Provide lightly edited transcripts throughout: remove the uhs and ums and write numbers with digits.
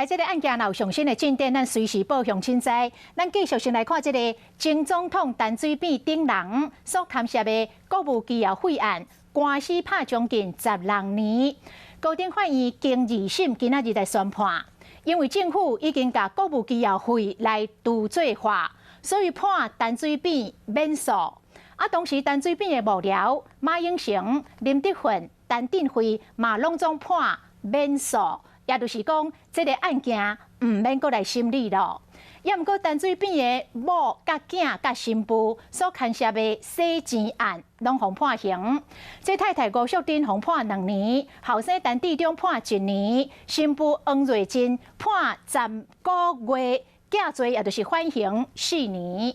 來，這个案件若有上新的進展，咱隨時報鄉親知。咱繼續先來看這个前總統陳水扁等人所牽涉的國務機要費案，官司拍將近16年，高等法院經二審今仔日來宣判，因為政府已經共國務機要費來除罪化，所以判陳水扁免訴。啊，同時陳水扁的幕僚馬英成、林德訓、陳鎮惠嘛攏總判免訴。也就是講，這个案件毋免閣來審理咯。也毋過陳水扁的某佮囝佮新婦所牽涉的洗錢案，攏予判刑。這太太吳淑珍予判2年，後生陳致中判一年，新婦黃瑞珍判10個月，價罪也就是緩刑4年。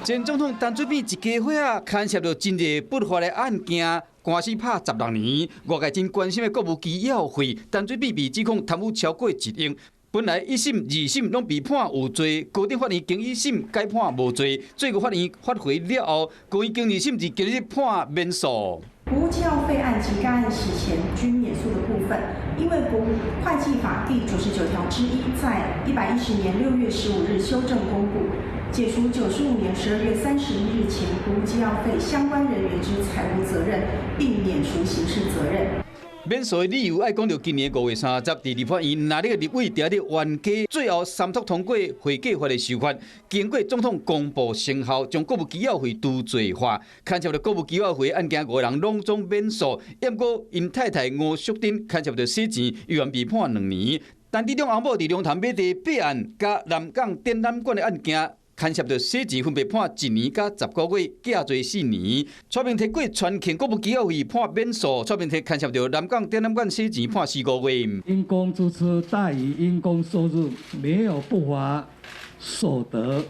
前總統陳水扁一家伙仔牽涉著真濟不法的案件，官司拍十六年。外界真關心的國務機要費，陳水扁被指控貪污超過1億。本來一審、二審攏被判有罪，高等法院經一審改判無罪，最高法院發回了後，高院經二審佇今日判免訴。國務機要費案及該案洗錢均免訴的部分，因為國會計法第99條之1，在110年6月15日修正公布，解除95年12月31日前國務機要費相關人員之財務責任，並免除刑事責任。免訴的理由愛講著今年5月30，佇立法院那個立委佇咧冤家，最後三讀通過會計法的修法，經過總統公布生效，將國務機要費除罪化，牽涉著國務機要費案件五人攏總免訴，毋過𪜶太太吳淑珍牽涉著洗錢，猶原被判2年。陳致中翁某佇龍潭買地弊案，佮南港展覽館的案件，牽涉著洗錢，分別判一年佮10個月，價罪4年。蔡明提過傳慶國務機要費判免訴，蔡明提牽涉著南港展覽館洗錢判4個月。因公支出大於因公收入，沒有不法所得。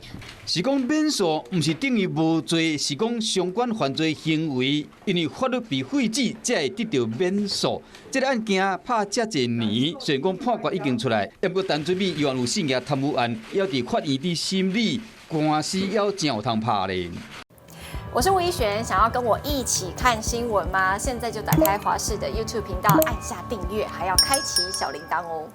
是講免訴，毋是等於無罪，是講相關犯罪行為，因為法律被廢止，才會得著免訴。這个案件拍遮濟年，雖然講判決已經出來，毋過陳水扁猶原有四件貪污案，猶佇法院佇審理，官司猶真有通拍咧。我是吳怡璇，想要跟我一起看新聞嗎？現在就打開華視的 YouTube 頻道，按下訂閱，還要開啟小鈴鐺哦。